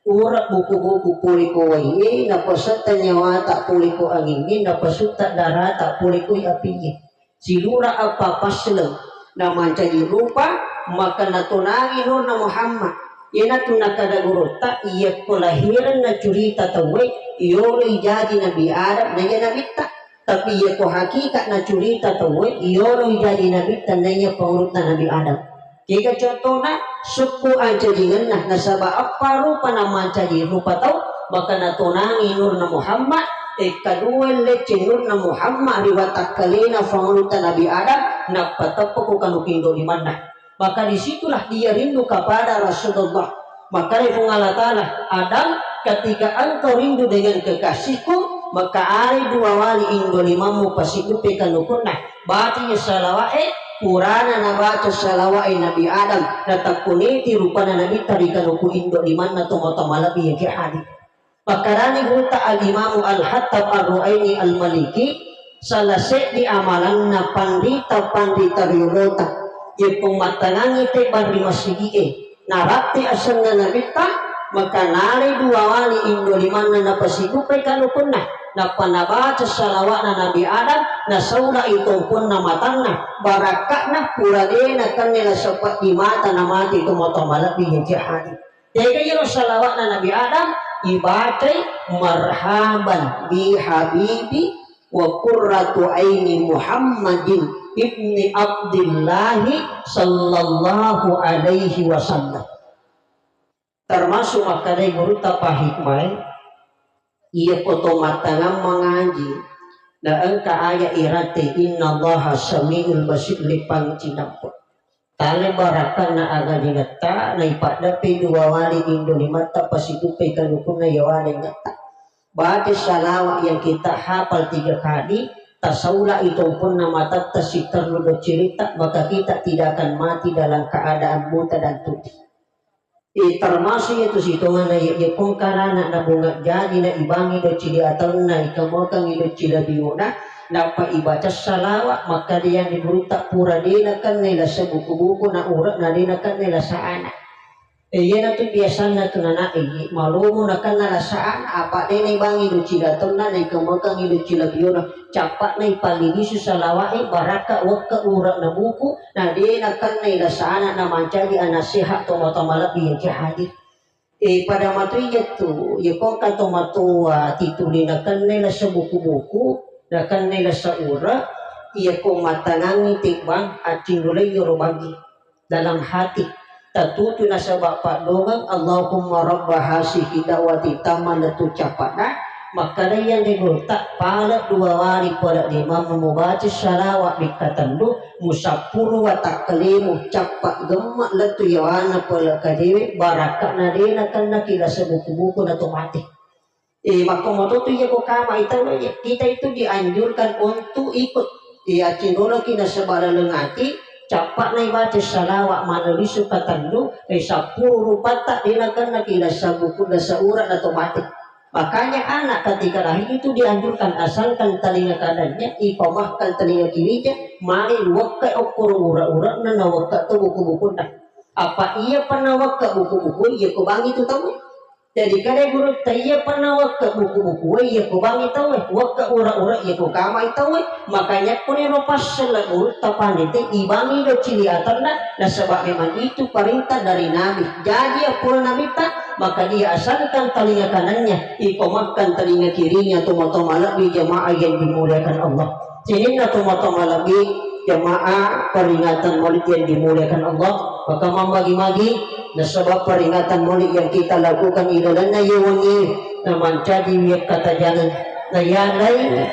Ura buku-buku pole ko waie, napasetta nyawata pole ko angingnge, napasutta darata pole ko apie. Silura eppa passeleng, na mancaji rupa, maka natonangi nurna Muhammad. Iyanatu nakkeda gurutta, iyakko lahirenna curita tauwe, iyoloi jaji Nabi Adam, naiya nabitta. Tapi iyakko hakikat na curita tauwe, iyoloi jaji nabitta, naiya pangulutta Nabi Adam. Kega contona, sukku ancajingenna, nasaba eppa rupa na mancaji rupa tau, maka natonangi nurna Muhammad, e, kadua lecce nurna Muhammad ri watakkalena pangulutta Nabi Adam, nappa teppa ko kanuku indo limanna. Maka disitulah dia rindu kepada Rasulullah. Maka Puang Allah Taala, Adam, ketika engkau rindu dengan kekasihku, maka alai dua wali indo limammu pasiddupe kanukunna. Baca iya salawa'e, purana nabaca salawa'e Nabi Adam, natakkuniti rupanna Nabitta ri kanuku indo limanna tomatoa malebbi iya ki hadir. Makkedani gurutta Al-Imamu Al-Hattab Ar-Ruaini Al-Maliki, salah seddi amalanna panrita-panrita riolota, iya pemmattangangi tebbang ri masigi'e, naratti asenna Nabitta, maka nalai dua wali indo limanna napasiddupai kanukunna, nappa nabaca salawa'na Nabi Adam, nasaula'i tompunna matanna, barakka'na pura de nakenna naseppe'i mata namate tomatoa malebbi iya ki hadir. Tega iyaro salawa'na Nabi Adam, ibacai, "Marhaban bi habibi wa qurratu aini Muhammadin ibni Abdillahi sallallahu alaihi wasallam." Termasuk makkedai gurutta pahikmae, iya ko to mattangang mangaji, na engka ayat irate, "Innallaha samiul basir," leppang cinampe. Tale barakkanna agajingetta, naipaddeppe dua wali indo limatta pasiddupai kanukunna yawana ingetta. Baca salawat yang kita hafal tiga kali, tasaula'i tompunna matatta siterru docciritta, maka kita tidak akan mati dalam keadaan buta dan tuli. Eh, termasuk itu sitongenna iya, iya pongkarana na bunga jadi na ibangi doccili ataunna ikamokangi doccila biuna, nappa ibaca salawat, makkada yang di gurutta pura de nakennai lasa buku-buku na ura na de nakennai lasa ana. Eh, iyanatu biasanna tu nanae, malomo nakenna lasa ana, apa de naibangi doccila ataunna na ikamokangi doccila biuna, cappa na ipalilisu salawat e, barakka wekka ura na buku, na de nakennai lasa ana na mancaji ana sehat tomatoa malebbi iya ki hadir. Eh, pada matu iyatu, iya ko engka tomatoa tituli nakennai lasa buku-buku, nakennai lasa ura, iya ko mattangangi tebbang, accinrolai iyaro bangi dalam hati. Tatutu nasaba paddongeng, Allahumma rabba hazihi da'wati tamma lettu cappadda, makkada iya de gurutta, pale dua wali pale limammu mubaca salawat wekka tellu, musappuru watakkalemu, cappa gemme lettu yawana pale kadewe, barakkana de nakennaki lasa buku-buku na to mate. Eh, makkomoto tu iya ko kama ita, kita itu dianjurkan untuk ikut. Eh, accinroloki nasaba laleng ati, cappa na ibaca salawat manelisu katellu, eh, sappuru rupatta de nakennaki lasa buku, lasa ura na to mate. Makanya anak ketika lahir itu dianjurkan, asalkan telinga kanannya, ipamahkan telinga kirinya, mani wekka okkoro ura-urana, na wekka to buku-bukunna. Apa iya pernah wekka buku-buku, iya ko bangi tu tau. Jadi kada gurutta iya pernah wekka buku-buku iya kubangi tauwe, wekka ura-ura iya kukamai tauwe, makanya kuniro passella gurutta panrita ibangi do cili atanna, nasaba memang itu perintah dari Nabi. Jadi pura Nabitta, maka dia asalkan telinga kanannya, ikomakkan telinga kirinya, toma-toma lebbi jamaah yang dimuliakan Allah. Sininna tomatoa malebbi jamaah peringatan Maulid yang dimuliakan Allah, maka mammagi-magi nasaba peringatan Maulid yang kita lakukan ilalenna yewengi na mancaji wiyakkatajangeng. Na yalai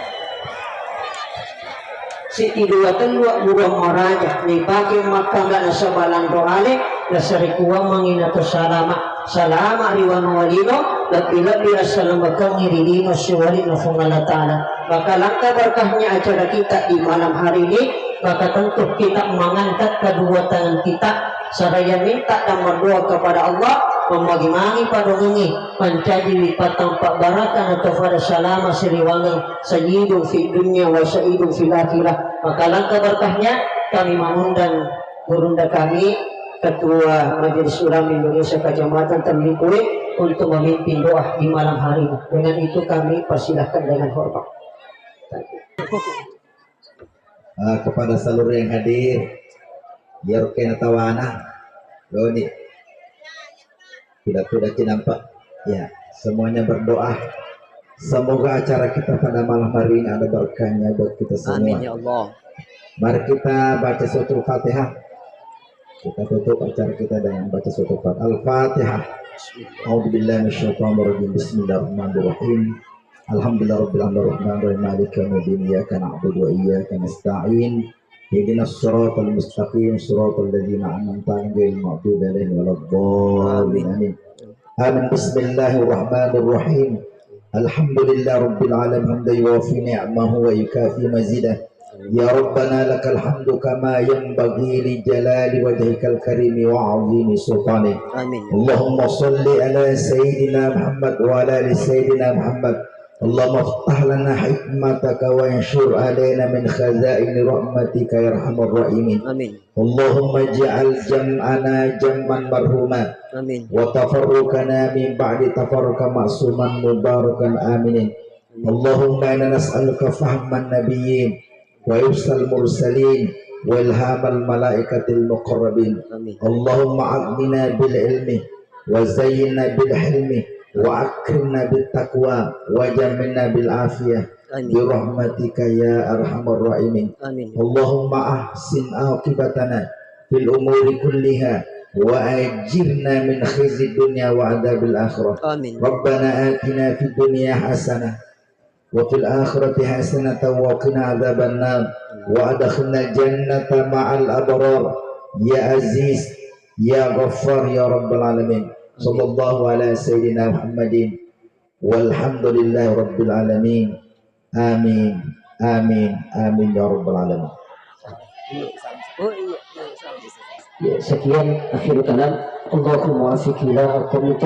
siddi dua tellu agguruang maraja nipake makkangga nasaba lanro ale nasarikuammengi nato salama. Salama ri wanua lino, lebbi-lebbi assalamakengngi ri lino siwali na Puang Allah Ta'ala. Maka langkah berkahnya acara kita di malam hari ini, maka tentu kita mengangkat kedua tangan kita, seraya minta dan berdoa kepada Allah, memagi-magi padongengi, mancaji wipatang pabbarakan atau pada salama siriwangeng, sayyidun fid dunya wa sayyidun fil akhirah. Maka langkah berkahnya kami mengundang Gurunda kami, Ketua Majelis Ulama Indonesia Kecamatan Tenggikue, untuk memimpin doa di malam hari ini. Dengan itu kami persilahkan dengan hormat. Ah, kepada seluruh yang hadir, ya rukena tawana, Doni. Tidak, tidak nampak. Ya, semuanya berdoa. Semoga acara kita pada malam hari ini ada berkahnya buat kita semua. Amin ya Allah. Mari kita baca suratul Fatihah. Kita tutup acara kita dengan baca suratul Fatihah. Al-Fatihah. A'udzubillahi minasyaitonirrajim. Bismillahirrahmanirrahim. Alhamdulillahirabbil alamin, arrahmanirrahim, maliki yaumiddin, iyyaka na'budu wa iyyaka nasta'in. Ihdinas siratal mustaqim, siratal ladzina an'amta 'alaihim, ghairil maghdubi 'alaihim waladdallin. Amin. Amin. Bismillahirrahmanirrahim. Alhamdulillahirabbil alamin, hamdan yuwafi ni'amahu wa yukafi mazidah. Ya Rabbana lakal hamdu kama yanbaghi li jalali wajhikal karimi wa 'azimi sultanik. Amin. Allahumma shalli ala Sayyidina Muhammad wa ala ali Sayyidina Muhammad. Allahumma iftah lana hikmataka wa ansyur alaina min khazaini rahmatika ya arhamar rahimin. Amin. Allahumma ij'al jam'ana jam'an marhuma. Amin. Wa tafarruqana min ba'di tafarruqan ma'suman mubarakan aminin. Allahumma inna nas'aluka fahman nabiyyin wa hifzal mursalin wa ilhamal malaikatil muqarrabin. Amin. Allahumma aghnina bil ilmi wa zayyinna bil hilmi wa akrimna bit taqwa wa jammilna bil afiyah. Amin. Bi rahmatika ya arhamar rahimin. Amin. Allahumma ahsin aqibatana fil umuri kulliha wa ajirna min khizyid dunya wa adzabil akhirah. Amin. Rabbana atina fid dunya hasanah wa fil akhirati hasanatan wa qina adzaban nar. Wa adkhilnal jannata ma'al abrar. Ya Aziz, ya Ghaffar, ya Rabbal alamin. Amin. Sallallahu ala sayyidina Muhammadin walhamdulillahi rabbil alamin. Amin. Amin. Amin ya rabbal alamin. Ya, sekian akhir kalam. Allahumma afiq ila aqwamit